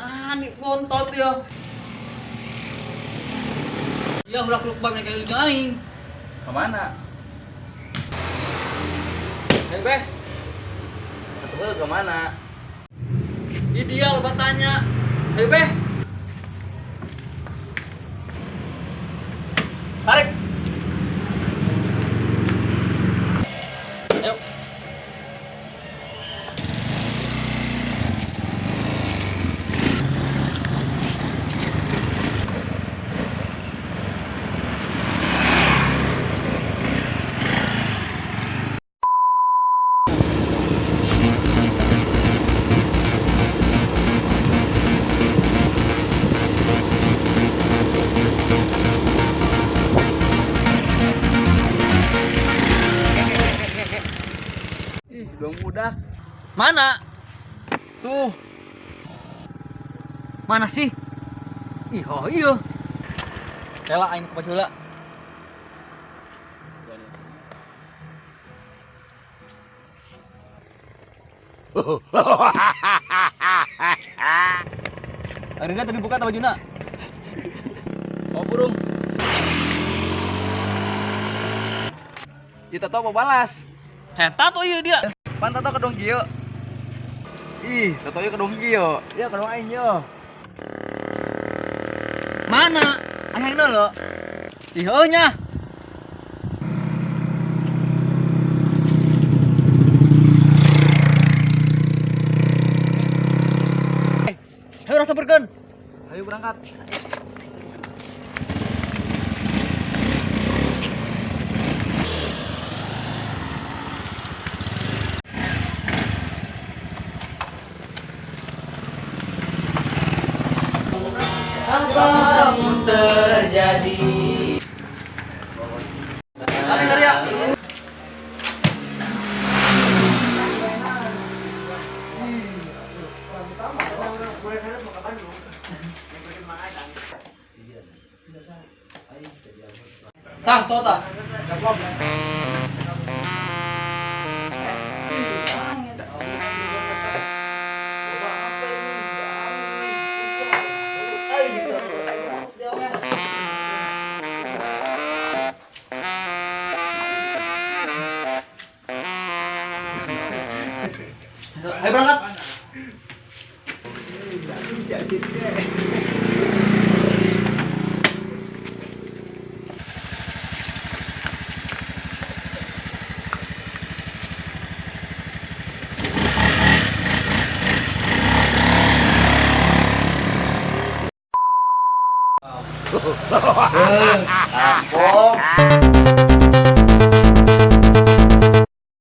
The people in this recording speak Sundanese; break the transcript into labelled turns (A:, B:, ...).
A: Ah, nih bontot ya. Ya ulah keluk bae mereka jeung aing.
B: Kemana?
A: Ayo beh,
B: Atuh kemana?
A: ideal batanya. Ayo beh. Tarik. Ayo.
B: Ih, dong udah.
A: Mana?
B: Tuh,
A: Mana sih? Ih, oh iya. Rela aing ke baju heula. Arina tadi buka atau bajuna?
B: Oh burung. Kita tahu mau balas.
A: Eta tuh iya dia.
B: Pan tato kedong kieu. Ih, tato ieu kedong kieu. Ya kedong aing yo.
A: Mana? Aing dulu. Ih, oh nya. Ayo rasa bergen.
B: Ayo berangkat.
A: Apa terjadi? Balik dari ya. Tah, tota. Ayo berangkat.
B: Ampun.